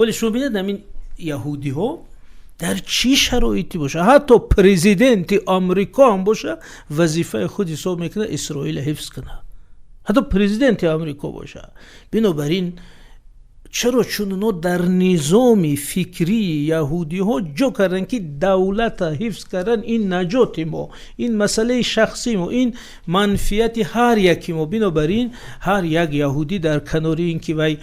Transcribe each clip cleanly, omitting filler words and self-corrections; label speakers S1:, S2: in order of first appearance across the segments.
S1: Вале шумо бинед, ҳамин яҳудиҳо дар чӣ шароите боша, ҳатто президенти Амрико ҳам боша, вазифаи худ ҳисоб мекунад Исроила ҳифз кунад, ҳатто президенти Амрико боша. Бинобар ин, чаро? Чун оно дар низоми фикрии яҳудиҳо ҷо карданд, ки давлата ҳифз кардан ин наҷоти мо, ин масъалаи шахсии мо, ин манфиати ҳар яки мо. Бинобар ин, ҳар як яҳудӣ дар канори ин ки вай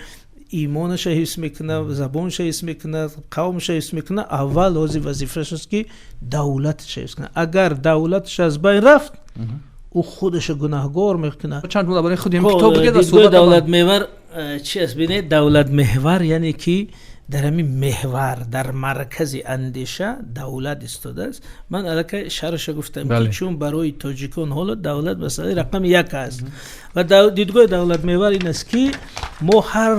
S1: имонаша ҳифз мекунад, забонша ҳифз мекунад, қавмша ҳифз мекунад, аввал ҳозир вазифааш аст, ки давлатша ҳифз кунад. Агар давлаташ аз байн рафт, ӯ худаша гунаҳгор мекунад.
S2: Чанд ҷумла барои худи ин китоб бигед ва
S1: суҳбат. Давлатмеҳвар чи аст? Бинед, давлатмеҳвар, яъне ки дар ҳамин меҳвар, дар маркази андеша давлат истодааст. Ман аллакай шарҳаша гуфтам, ки чун барои тоҷикон ҳоло давлат масъалаи рақами як аст ва дидгоҳи давлатмеҳвар ин аст, ки мо ҳар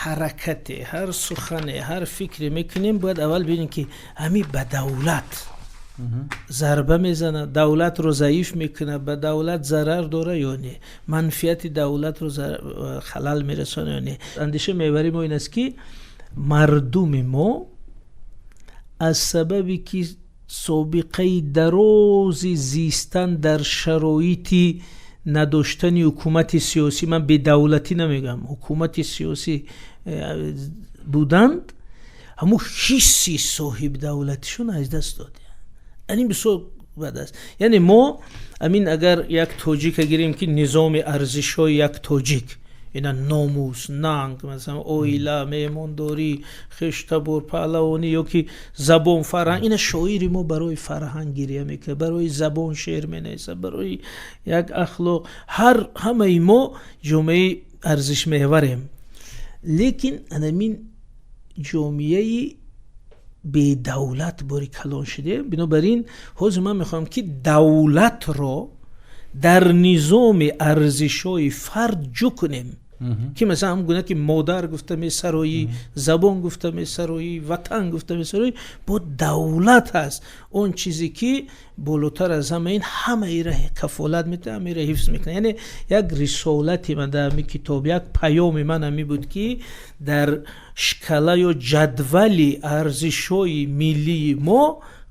S1: ҳаракате, ҳар сухане, ҳар фикре мекунем, бояд аввал бинем, ки ҳамин ба давлат зарба мезанад, давлатро заиф мекунад, ба давлат зарар дора ё не, манфиати давлатро халал мерасонад ё не. Андеша меҳвари мо ин аст, ки мардуми мо аз сабаби ки собиқаи дарози зистан дар шароити надоштани ҳукумати сиёсӣ, ман бедавлатӣ намегӯям, ҳукумати сиёсӣ буданд, ҳамун ҳисси соҳибдавлатишон аз даст доданд. Ин бисёр бад аст. Яъне мо амин агар як тоҷика гирем, ки низоми арзишҳои як тоҷик ина номус, нанг, масалан, оила, меҳмондорӣ, хештабор, паҳлавонӣ ё ки забон, фарҳанг, ина шоири мо барои фарҳанг гирия мекунад, барои забон шеър менависад, барои як ахлоқ. Ҳар ҳамаи мо ҷомеаи арзишмеҳварем, лекин анамин ҷомеаи бедавлат бори калон шудем. Бинобар ин, ҳозир ман мехоҳам, ки давлатро дар низоми арзишҳои фард ҷӯ кунем, ки масалан, ҳам гуна ки модар гуфта месароӣ, забон гуфта месароӣ, ватан гуфта месароӣ, бо давлат ҳаст он чизе ки болотар аз ҳама, ин ҳамаира кафолат медиҳад, ҳамаира ҳифз мекунад. Яъне як рисолати ман дар ҳамин китоб, як паёми ман ҳамин буд, ки дар шкала ё ҷадвали арзишҳои миллии мо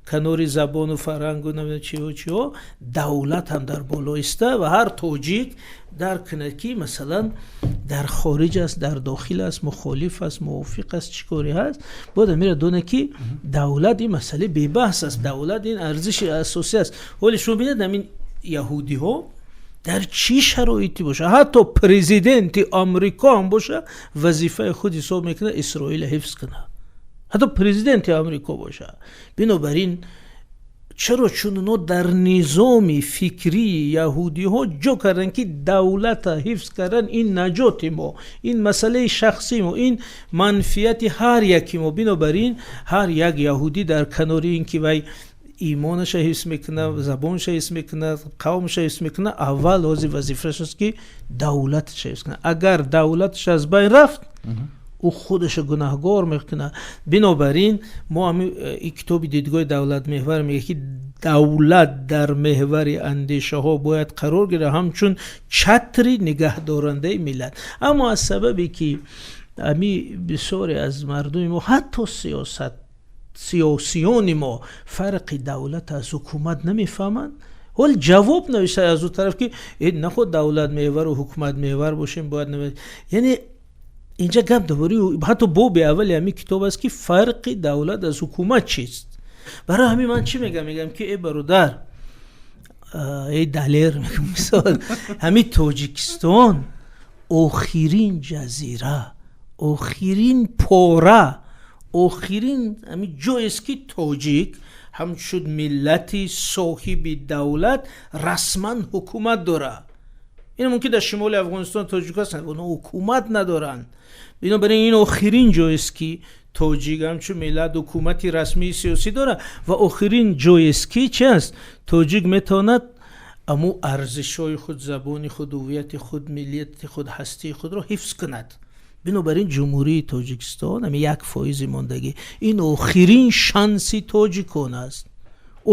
S1: канори забону фарҳангу чиҳо чиҳо давлат ҳам дар боло иста ва ҳар тоҷик дарк кунад, ки масалан дар хориҷ аст, дар дохил аст, мухолиф аст, мувофиқ аст, чӣ коре ҳаст, бояд амира донад, ки давлат ин масъалаи бебаҳс аст, давлат ин арзиши асосӣ аст. Вале шумо бинед, ҳамин яҳудиҳо дар чӣ шароите боша, ҳатто президенти Амрико ҳам боша, вазифаи худ ҳисоб мекунад Исроила ҳифз кунад, ҳатто президенти Амрико боша. Бинобар ин, чаро? Чун оно дар низоми фикрии яҳудиҳо ҷо карданд, ки давлата ҳифз кардан ин наҷоти мо, ин масъалаи шахсии мо, ин манфиати ҳар яки мо. Бинобар ин, ҳар як яҳудӣ дар канори ин ки вай имонаша ҳифз мекунад, забонша ҳифз мекунад, қавмша ҳифз мекунад, аввал ҳозир вазифааш аст, ки давлатша ҳифз кунад. Агар давлаташ аз байн рафт, ӯ худаша гунаҳгор мекунад. Бинобар ин, мо ҳамин ин китоби «Дидгоҳи давлатмеҳвар» мегӯяд, ки давлат дар меҳвари андешаҳо бояд қарор гирад ҳамчун чатри нигаҳдорандаи миллат. Аммо аз сабабе ки ами бисёре аз мардуми мо, ҳатто сиёсиёни мо, фарқи давлат аз ҳукумат намефаҳманд, ҳол ҷавоб нависта аз ӯ тараф, ки наход давлат меҳвару ҳукумат меҳвар бошем бояд. Яъне инҷа гап дар бораи ҳатто боби аввали ҳамин китоб аст, ки фарқи давлат аз ҳукумат чист. Барои ҳамин ман чӣ мегӯям? Мегӯям, ки э бародар, эй Далер, мегӯям, мисол, ҳамин Тоҷикистон охирин ҷазира, охирин пора, охирин ҳамин ҷоест, ки тоҷик ҳамчун миллати соҳиби давлат расман ҳукумат дорад. Ин мумкин дар шимоли Афғонистон тоҷик ҳастанд, онҳо ҳукумат надоранд. Бинобар ин, ин охирин ҷоест, ки тоҷик ҳамчун миллат ҳукумати расмии сиёсӣ дорад ва охирин ҷоест, ки чи аст, тоҷик метавонад аму арзишҳои худ, забони худ, ҳуввияти худ, миллияти худ, ҳастии худро ҳифз кунад. Бинобар ин, Ҷумҳурии Тоҷикистон, ҳамин 1 фоизи мондагӣ, ин охирин шанси тоҷикон аст,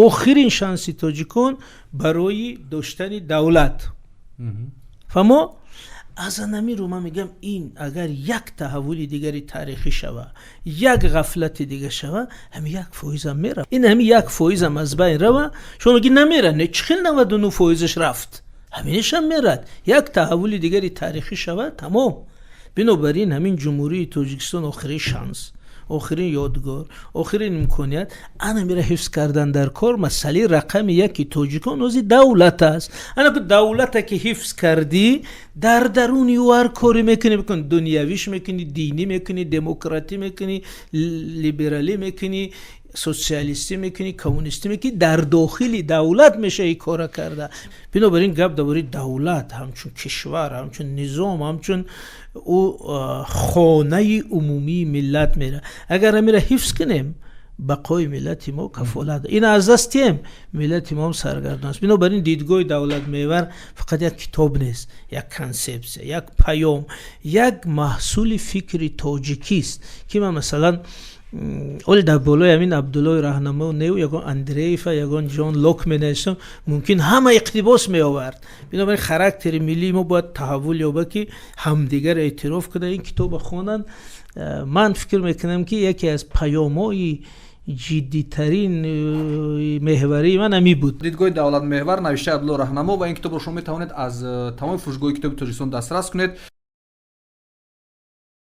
S1: охирин шанси тоҷикон барои доштани давлат. Фаҳмо. Аз анамиру ман мегӯям, ин агар як таҳаввули дигари таърихӣ шава, як ғафлати дига шава, ҳами 1%-ам мера. Ин ҳами 1%-ам аз байн рава. Шумо меги намера, не, чӣ хел 99%-аш рафт, ҳаминашам мерад. Як таҳаввули дигари таърихӣ шава, тамом. Бинобар ин ҳамин Ҷумҳурии Тоҷикистон охирин шанс, охирин ёдгор, охирин имконият, ана мера ҳифз кардан дар кор. Масъалаи рақами яки тоҷикон ози давлат аст. Ана давлата ки ҳифз кардӣ, дар даруни ӯ ҳар коре мекунӣ бикун, дунявиш мекунӣ, динӣ мекунӣ, демократӣ мекунӣ, либералӣ мекунӣ, социалистӣ мекунӣ, коммунистӣ мекунӣ, дар дохили давлат меша ин кора карда. Бинобар ин гап дар бораи давлат ҳамчун кишвар, ҳамчун низом, ҳамчун ӯ хонаи умумии миллат мера. Агар амира ҳифз кунем, бақои миллати мо кафолат. Ин аз даст диҳем, миллати мо ҳам саргардон аст. Бинобар ин дидгоҳи давлатмеҳвар фақат як китоб нест, як консепсия, як паём, як маҳсули фикри тоҷикист, ки ман масалан оли дар болои ҳамин Абдуллои Раҳнамо неу ягон Андреева, ягон Ҷон Лок менависам, мумкин ҳама иқтибос меовард. Бинобар ин характери миллии мо бояд таҳаввул ёба, ки ҳамдигар эътироф кунанд, ин китоба хонанд. Ман фикр мекунам, ки яке аз паёмҳои ҷиддитарин меҳварии ман ҳамин буд.
S2: Дидгоҳи давлатмеҳвар, навиштаи Абдулло Раҳнамо, ва ин китобро шумо метавонед аз тамоми фурӯшгоҳи китоби Тоҷикистон дастрас кунед.